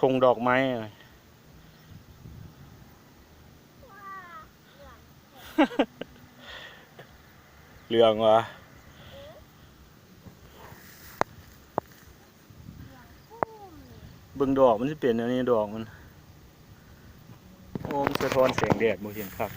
ທົ່ງດອກໄມ້ ເຫຼືອງຫວາ? ເບິ່ງດອກມັນຊິເປັນແນວນີ້ ດອກມັນ. ໂອ້ ມັນສະທ້ອນແສງແດດ ບໍ່ເຫັນຄັກ.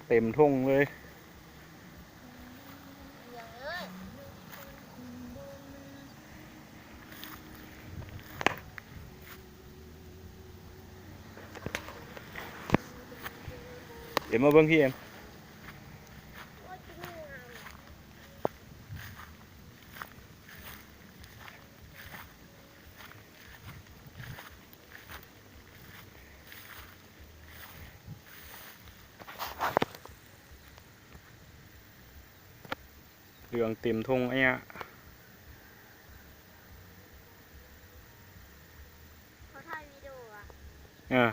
ເຕັມທົ່ງເລີຍ. ເອັມ ມາເບິ່ງພີ້ ເອັມ. ເຫຼືອງເຕັມທົ່ງອະຍະ. ເຂົາຖ່າຍວິດີໂອຫວາ? ເອີ.